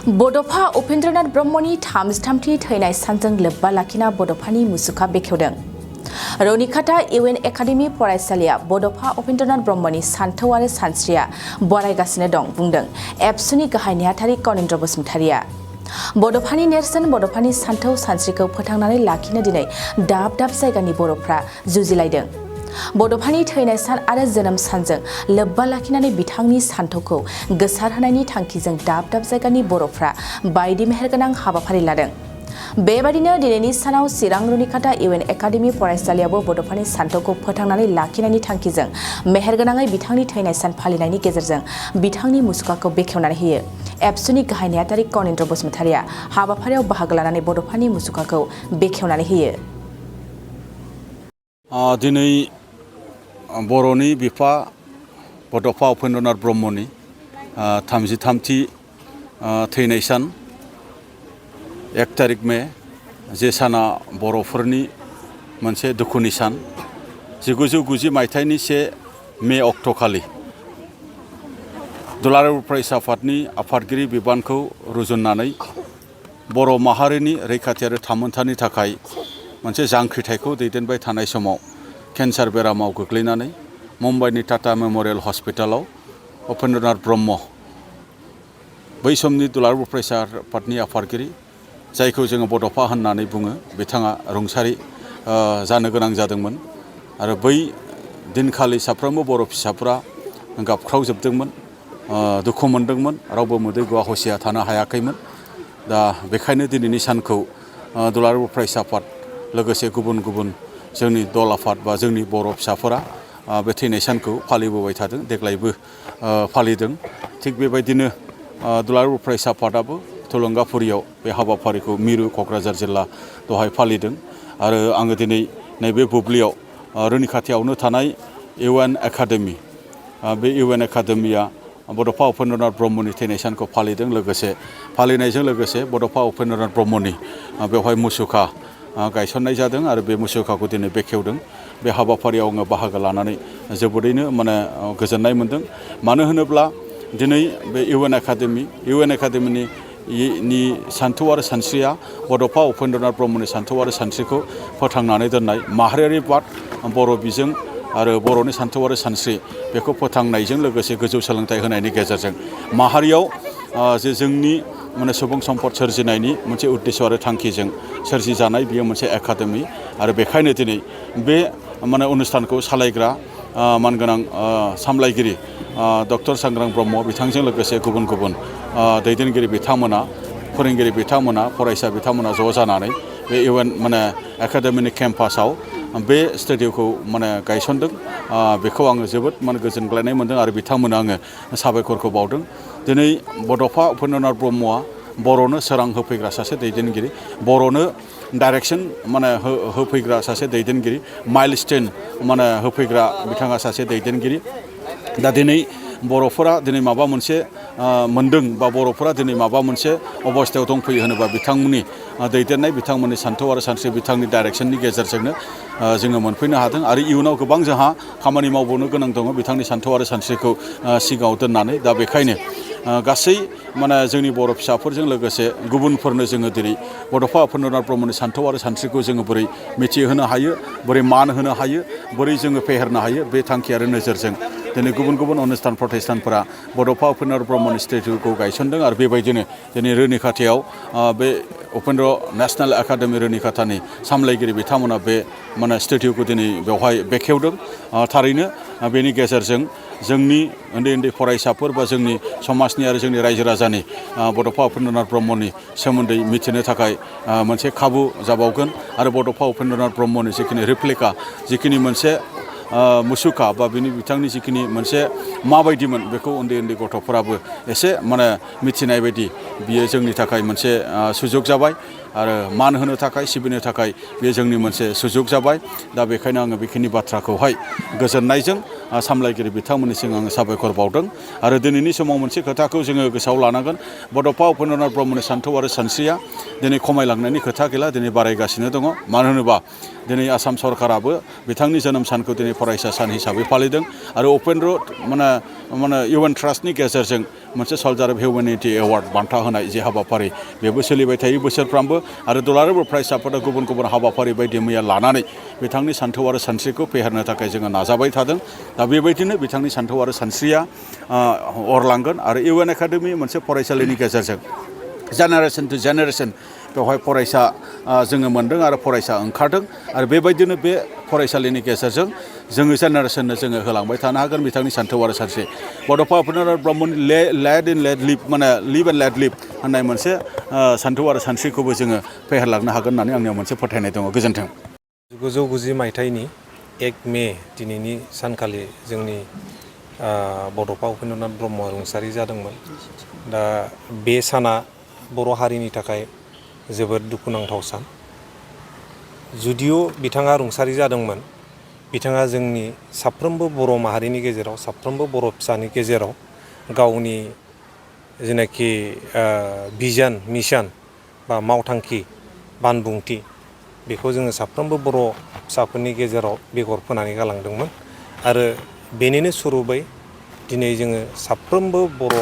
बड'फा उपेन्द्रनाथ ब्रह्मनि 33थि थैनाय सानजों लोब्बा लाखिना बड'फानि मुसुखा बेखेवदों। रौनिखाता इउएन एकाडेमि फरायसालिया बड'फा उपेन्द्रनाथ ब्रह्मनि सान्थौ आरो सानस्रिया बरायगासिनो दं बुंदों एबसुनि गाहाय नेहाथारि कनिन्द्र बसुमतारिया। बड'फानि नेरसोन बड'फानि सान्थौ सानस्रिखौ फोथांनानै लाखिनो दिनै दाब दाब जायगानि बर'फ्रा जुजिलायदों। बड'फानि थैनाय सान आरो जोनोम सानजों लोब्बा लाखिनानै बिथांनि सान्थौखौ गोसारहोनायनि थांखिजों दाब दाब जायगानि बर'फ्रा बायदि मेहेरगोनां हाबाफारि लादों। बेबादिनो दिनैनि सानाव चिरां रुनिखाता इउएन एकाडेमि फरायसालियावबो बड'फानि सान्थौखौ फोथांनानै लाखिनायनि थांखिजों मेहेरगोनाङै बिथांनि थैनाय सान फालिनायनि गेजेरजों बिथांनि मुसुखाखौ बेखेवनानै होयो। एबसुनि गाहाय नेहाथारि कनिन्द्र बसुमतारिया हाबाफारियाव बाहागो लानानै बड'फानि मुसुखाखौ बेखेवनानै होयो। दिनै बर'नि बिफा बड'फा उपेन्द्रनाथ ब्रह्मनि 33थि थैनाय सान 1 तारिख मे जे साना बर'फोरनि मोनसे दुखुनि सान। 1990 मायथाइनि 1 मे अक्ट'खालि दुलाराय फरायसा आफादनि आफादगिरि बिबानखौ रुजुननानै बर' माहारिनि रैखाथि आरो थामोन्थानि थाखाय मोनसे जांख्रिथायखौ दैदेनबाय थानाय समाव केन्सार बेरामाव गोग्लैनानै मुम्बाइनि टाटा मेम'रियेल हस्पिटालाव उपेन्द्रनाथ ब्रह्म बै समनि दुलाराय फरायसा आफादनि आफादगिरि जायखौ जोङो बड'फा होननानै बुङो बिथाङा रुंसारि जानो गोनां जादोंमोन आरो बै दिनखालि साफ्रोमबो बर' फिसाफोरा गाबख्रावजोबदोंमोन, दुखु मोनदोंमोन, रावबो मोदै गवा हसिया थानो हायाखैमोन। दा बेखायनो दिनैनि सानखौ दुलाराय फरायसा आफाद लोगोसे गुबुन गुबुन जोंनि दल आफाद बा जोंनि बर' फिसाफोरा बे थैनाय सानखौ फालिबोबाय थादों, देग्लायबो फालिदों। थिग बेबायदिनो दुलाराय फरायसा आफादाबो थुलुंगाफुरियाव बे हाबाफारिखौ मिरु क'क्राझार जिल्ला दहाय फालिदों आरो आङो दिनै नैबे बुब्लियाव रुनिखातायावनो थानाय इउएन एकाडेमि बे इउएन एकाडेमिया बड'फा उपेन्द्रनाथ ब्रह्मनि थैनाय सानखौ फालिदों। लोगोसे फालिनायजों लोगोसे बड'फा उपेन्द्रनाथ ब्रह्मनि बेवहाय मुसुखा गायसननाय जादों आरो बे मुसुखाखौ दिनै बेखेवदों। बे हाबाफारियाव आङो बाहागो लानानै जोबोरैनो गोजोननाय मोनदों। मानो होनोब्ला दिनै बे इउएन एकाडेमिनि सान्थौ आरो सानस्रिया बड'फा उपेन्द्रनाथ ब्रह्मनि सान्थौ आरो सानस्रिखौ फोथांनानै दोननाय माहारियारि बाद बर' बिजों आरो बर'नि सान्थौ आरो सानस्रि बेखौ फोथांनायजों लोगोसे गोजौ सोलोंथाइ होनायनि गेजेरजों माहारियाव जे जोंनि सुबुं सम्पद सोरजिनायनि मोनसे उद्देश्य आरो थांखिजों सोरजिजानाय बियो मोनसे एकाडेमि आरो बेखायनो दिनै बे अनुष्ठानखौ सालायग्रा मानगोनां सामलायगिरि डक्टर सांग्रां ब्रह्म बिथांजों लोगोसे गुबुन गुबुन दैदेनगिरि बिथांमोना, फोरोंगिरि बिथांमोना, फरायसा बिथांमोना ज' जानानै बे इउएन एकाडेमिनि केम्पासाव बे स्टुडिअ'खौ गायसनदों। बेखौ आङो जोबोद गोजोनग्लायनाय मोनदों आरो बिथांमोननो आङो साबायखरखौ बावदों। दिनै बड'फा उपेन्द्रनाथ ब्रह्मआ बर'नो सोरां होफैग्रा सासे दैदेनगिरि, बर'नो डाइरेक्सन होफैग्रा सासे दैदेनगिरि, माइलस्टोन होफैग्रा बिथाङा सासे दैदेनगिरि। दा दिनै बर'फोरा दिनै माबा मोनसे मोनदों बा बर'फोरा दिनै माबा मोनसे अबस्थायाव दंफैयो होनोबा बिथांमोननि दैदेननाय, बिथांमोननि सान्थौ आरो सानस्रि, बिथांनि डाइरेक्सननि गेजेरजोंनो जोङो मोनफैनो हादों आरो इयुनाव गोबां जोंहा खामानि मावबावनो गोनां दङ बिथांनि सान्थौ आरो सानस्रिखौ सिगाङाव दोननानै। दा बेखायनो गासै जोंनि बर' फिसाफोरजों लोगोसे गुबुनफोरनो जोङो दिनै बड'फा उपेन्द्रनाथ ब्रह्मनि सान्थौ आरो सानस्रिखौ जोङो बोरै मिथिहोनो हायो, बोरै मान होनो हायो, बोरै जोङो फेहेरनो हायो, बे थांखि आरो नोजोरजों दिनै गुबुन गुबुन अनुष्ठान प्रतिष्ठानफोरा बड'फा उपेन्द्रनाथ ब्रह्मनि स्टेचुखौ गायसनदों आरो बेबायदिनो दिनै रुनिखातायाव बे उपेन्द्र नेसनेल एकाडेमि रुनिखातानि सामलायगिरि बिथांमोना बे स्टेचुखौ दिनै बेवहाय बेखेवदों। थारैनो बेनि गेजेरजों जोंनि उन्दै उन्दै फरायसाफोर बा जोंनि समाजनि आरो जोंनि रायजो राजानि बड'फा उपेन्द्रनाथ ब्रह्मनि सोमोन्दै मिथिनो थाखाय मोनसे खाबु जाबावगोन आरो बड'फा उपेन्द्रनाथ ब्रह्मनि जिखिनि रेप्लिका, जिखिनि मोनसे मुसुखा बा बिथांनि जिखिनि मोनसे माबायदिमोन बेखौ उन्दै उन्दै गथ'फोराबो एसे मिथिनाय बायदि बियो जोंनि थाखाय मोनसे सुजुग जाबाय आरो मान होनो थाखाय, सिबिनो थाखाय बेयो जोंनि मोनसे सुजुग जाबाय। दा बेखायनो आङो बेखिनि बाथ्राखौहाय गोजोननायजों सामलायगिरि बिथांमोननिसिम आङो साबायखर बावदों आरो दिनैनि समाव मोनसे खोथाखौ जोङो गोसोआव लानांगोन। बड'फा उपेन्द्रनाथ ब्रह्मनि सान्थौ आरो सानस्रिया दिनै खमायलांनायनि खोथा गैला, दिनै बारायगासिनो दङ। मानो होनोबा दिनै आसाम सरकाराबो बिथांनि जोनोम सानखौ दिनै फरायसा सान हिसाबै फालिदों आरो उपेन्द्र इउएन ट्रास्टनि गेजेरजों मोनसे सल्जार अफ हिउमेनिटी एवार्ड बान्था होनाय जे हाबाफारि बेबो सोलिबाय थायो बोसोरफ्रामबो आरो दुलाराय बर' फरायसा आफादा गुबुन गुबुन हाबाफारि बायदि मैया लानानै बिथांनि सान्थौ आरो सानस्रिखौ फेहेरनो थाखाय जोङो नाजाबाय थादों दा बेबायदिनो बिथांनि सान्थौ आरो सानस्रिया अरलांगोन आरो इउएन एकाडेमि मोनसे फरायसालिनि गेजेरजों जेनेरेसन टु जेनेरेसन बेवहाय फरायसा जोङो मोन्दों आरो फरायसा ओंखारदों आरो बेबायदिनो बे फरायसालिनि गेजेरजों जोङो जेनेरेसननो जोङो होलांबाय थानो हागोन बिथांनि सान्थौ आरो सानस्रि बड'फा उपेन्द्रनाथ ब्रह्मनि लेड इन लेड लिभ माने लिभ एन्ड लेड लिभ होननाय मोनसे सान्थौ आरो सानस्रिखौबो जोङो फेहेरलांनो हागोन होननानै आंनियाव मोनसे फोथायनाय दङ गोजोन्थों 1990 मायथाइनि 1 मे दिनैनि सानखालि जोंनि बड'फा उपेन्द्रनाथ ब्रह्म रुंसारि जादोंमोन दा बे साना बर' हारिनि थाखाय जोबोद दुखुनांथाव सान जुदिअ बिथाङा रुंसारि जादोंमोन बिथाङा जोंनि साफ्रोमबो बर' माहारिनि गेजेराव साफ्रोमबो बर' फिसानि गेजेराव गावनि जेनाखि भिजन मिशन बा मावथांखि बानबुंथि बेखौ जोङो साफ्रोमबो बर' फिसाफोरनि गेजेराव बेगर फोनानै गालांदोंमोन आरो बेनिनो सुरुबै दिनै जोङो साफ्रोमबो बर'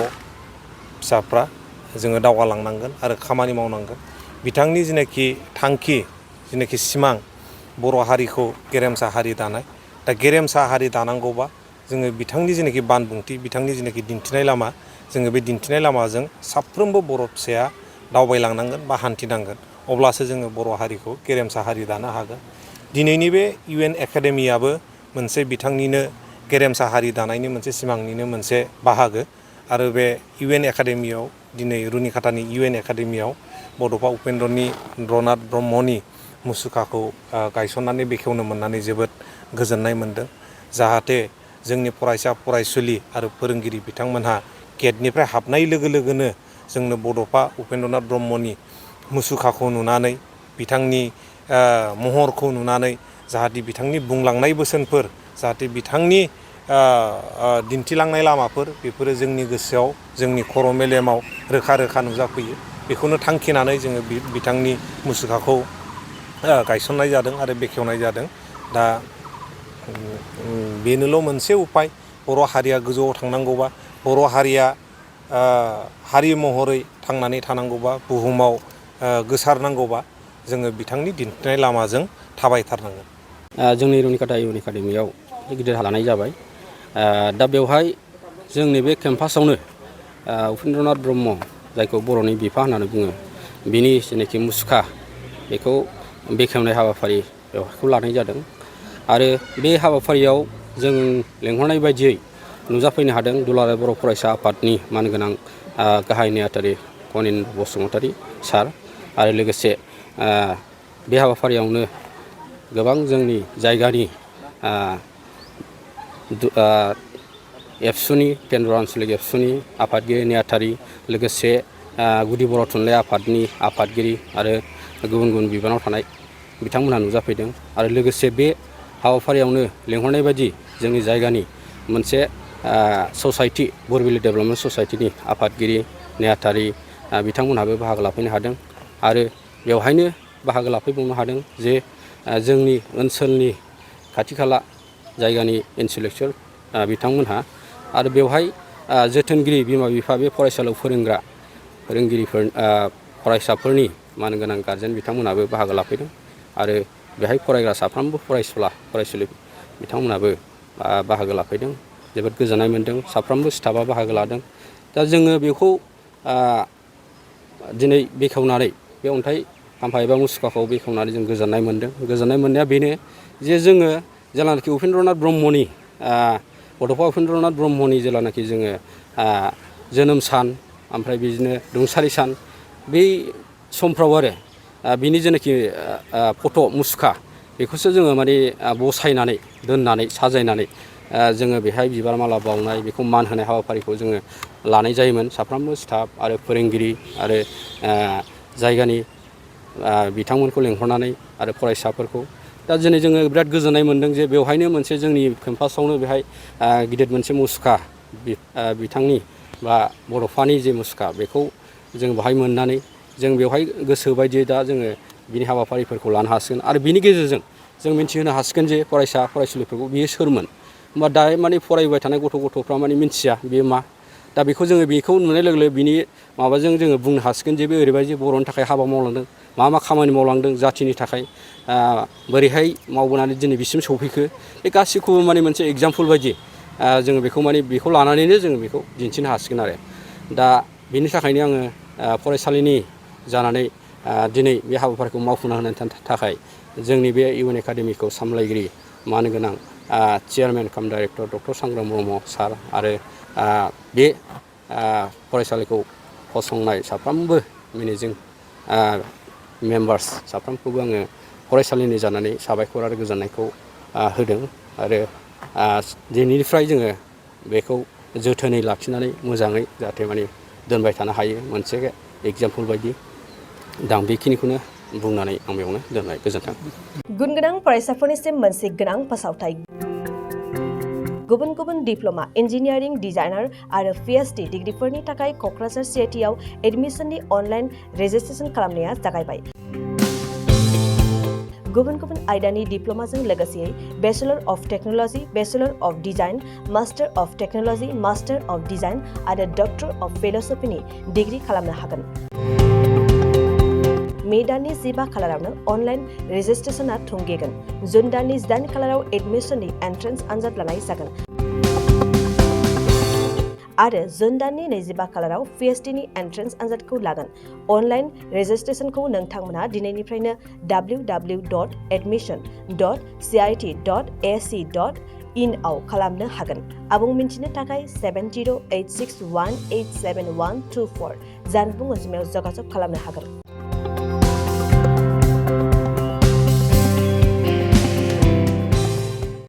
फिसाफ्रा जोङो दावगालांनांगोन आरो खामानि मावनांगोन बिथांनि जेनाखि थांखि जेनाखि सिमां बर' हारिखौ गेरेमसा हारि दानाय दा गेरेमसा हारि दानांगौबा जोङो बिथांनि जेनाखि बानबुंथि बिथांनि जेनाखि दिन्थिनाय लामा जोङो बे दिन्थिनाय लामाजों साफ्रोमबो बर' फिसाया दावबायलांनांगोन बा हान्थिनांगोन अब्लासो जोङो बर' हारिखौ गेरेमसा हारि दानो हागोन दिनैनि बे इउएन एकाडेमियाबो मोनसे बिथांनिनो गेरेमसा हारि दानायनि मोनसे सिमांनिनो मोनसे बाहागो आरो बे इउएन एकाडेमियाव दिनै रुनिखातानि इउएन एकाडेमियाव बड'फा उपेन्द्रनाथ ब्रह्मनि मुसुखाखौ गायसननानै बेखेवनो मोननानै जोबोद गोजोननाय मोनदों जाहाथे जोंनि फरायसा फरायसुलि आरो फोरोंगिरि बिथांमोनहा गेटनिफ्राय हाबनाय लोगो लोगोनो जोंनो बड'फा उपेन्द्रनाथ ब्रह्मनि मुसुखाखौ नुनानै बिथांनि महरखौ नुनानै जाहाथे बिथांनि बुंलांनाय बोसोनफोर जाहाथे बिथांनि दिन्थिलांनाय लामाफोर बेफोरो जोंनि गोसोआव जोंनि खर' मेलेमाव रोखा रोखा नुजाफैयो बेखौनो थांखिनानै जोङो बिथांनि मुसुखाखौ गायसननाय जादों आरो बेखेवनाय जादों दा बेनोल' मोनसे उपाय बर' हारिया गोजौआव थांनांगौबा बर' हारिया हारि महरै थांनानै थानांगौबा बुहुमाव गोसारनांगौबा जोङो बिथांनि दिन्थिनाय लामाजों थाबायथारनांगोन जोंनि रुनिखाता इउएन एकाडेमियाव गिदिर लानाय जाबाय दा बेवहाय जोंनि बे केम्पासावनो उपेन्द्रनाथ ब्रह्म जायखौ बर'नि बिफा होननानै बुङो बिनि जेनाखि मुसुखा बेखौ बेखेवनाय हाबाफारि बेवहायखौ लानाय जादों आरो बे हाबाफारियाव जों लेंहरनाय बायदियै नुजाफैनो हादों दुलाराय बर' फरायसा आफादनि मानगोनां गाहाय नेहाथारि कनिन्द्र बसुमतारी सार आरो लोगोसे बे हाबाफारियावनो गोबां जोंनि जायगानि एबसुनि केन्द्र आन्सलिक एबसुनि आफादगिरि नेहाथारि लोगोसे गुदि बर' थुनलाइ आफादनि आफादगिरि आरो गुबुन गुबुन बिबानाव थानाय बिथांमोनहा नुजाफैदों आरो लोगोसे बे हाबाफारियावनो लेंहरनाय बायदि जोंनि जायगानि मोनसे ससाइटि बरबिलि डेभेलपमेन्ट ससाइटिनि आफादगिरि नेहाथारि बिथांमोनहाबो बाहागो लाफैनो हादों आरो बेवहायनो बाहागो लाफैबावनो हादों जे जोंनि ओनसोलनि खाथि खाला जायगानि इन्टेलेक्सुयेल बिथांमोनहा आरो बेवहाय जोथोनगिरि बिमा बिफा बे फरायसालियाव फोरोंग्रा फोरोंगिरिफोर फरायसाफोरनि मानगोनां गारजेन बिथांमोनहाबो बाहागो लाफैदों आरो बेहाय फरायग्रा साफ्रोमबो फरायसुलि बिथांमोनहाबो बाहागो लाफैदों जोबोद गोजोननाय मोन्दों साफ्रोमबो स्टाफा बाहागो लादों दा जोङो बेखौ दिनै बेखेवनानै बे अन्थाइ खाम्फा एबा मुसुखाखौ बेखेवनानै जों गोजोननाय मोन्दों गोजोननाय मोननाया बेनो जे जोङो जेलानाखि उपेन्द्रनाथ ब्रह्मनि बड'फा उपेन्द्रनाथ ब्रह्मनि जेलानाखि जोङो जोनोम सान ओमफ्राय बिदिनो रुंसारि सान बै समफ्राव आरो बिनि जेनाखि फट' मुसुखा बेखौसो जोङो माने बसायनानै दोननानै साजायनानै जोङो बेहाय बिबार माला बावनाय बेखौ मान होनाय हाबाफारिखौ जोङो लानाय जायोमोन साफ्रोमबो स्टाफ आरो फोरोंगिरि आरो जायगानि बिथांमोनखौ लेंहरनानै आरो फरायसाफोरखौ दा दिनै जोङो बिराद गोजोननाय मोन्दों जे बेवहायनो मोनसे जोंनि केम्पासावनो बेहाय गिदिर मोनसे मुसुखा बिथांनि बा बड'फानि जे मुसुखा बेखौ जों बेहाय मोननानै जों बेवहाय गोसो बायदियै दा जोङो बिनि हाबाफारिफोरखौ लानो हासिगोन आरो बिनि गेजेरजों जों मिन्थिहोनो हासिगोन जे फरायसा फरायसुलिफोरखौ बियो सोरमोन होमबा दायो माने फरायबाय थानाय गथ'फ्रा माने मिन्थिया बेयो मा दा बेखौ नुनाय लोगो लोगो बिनि माबाजों जोङो बुंनो हासिगोन जे बे ओरैबायदि बर'नि थाखाय हाबा मावलांदों मा खामानि मावलांदों जाथिनि थाखाय बोरैहाय मावबोनानै दिनै बिसिम सौफैखो बे गासैखौबो माने मोनसे एग्जाम्पल बायदि जोङो बेखौ लानानैनो जोङो बेखौ दिन्थिनो हासिगोन आरो दा बेनि थाखायनो आङो फरायसालिनि जानानै दिनै बे हाबाफारिखौ मावफुंना होनो थाखाय जोंनि बे इउएन एकाडेमिखौ सामलायगिरि मानो गोनां चेयारमेन काम डाइरेक्टर डक्टर सांग्राम ब्रह्म सार आरो बे फरायसालिखौ फसंनाय साफ्रोमबो मेनेजिं मेम्बार्स साफ्रोमखौबो आङो फरायसालिनि जानानै साबायखर आरो गोजोननायखौ होदों आरो दिनैनिफ्राय जोङो बेखौ जोथोनै लाखिनानै मोजाङै जाहाथे माने दोनबाय थानो हायो मोनसे एग्जाम्पल बायदि दा बेखिनिखौनो बुंनानै आं बेयावनो दोनबाय गोजोन्थों। गुन गोनां फरायसाफोरनिसिम मोनसे गोनां फोसावथाय गुबुन गुबुन डिप्ल'मा इन्जिनियारिं डिजाइनार आरो पिएचडि डिग्रिफोरनि थाखाय क'क्राझार सिआइटिआव एडमिसननि अनलाइन रेजिस्ट्रेसन खालामनाया जागायबाय। गुबुन गुबुन आयदानि डिप्ल'माजों लोगोसेयै bachelor of technology, bachelor of design, master of technology, master of design आरो डक्टर अफ फिल'सफिनि डिग्रि खालामनो हागोन। मे दाननि 15 खालारावनो अनलाइन रेजिस्ट्रेसनआ थुंगेगोन। जुन दाननि 8 खालाराव एडमिसननि एन्ट्रेन्स आनजाद लानाय जागोन आरो जुन दाननि 25 खालाराव पिएचडिनि एन्ट्रेन्स आनजादखौ लागोन। अनलाइन रेजिस्ट्रेसनखौ नोंथांमोना दिनैनिफ्रायनो www.admission.cit.ac.in आव खालामनो हागोन। आबुं मिन्थिनो थाखाय 7086187124 जानबुं अनजिमायाव जगाजग खालामनो हागोन।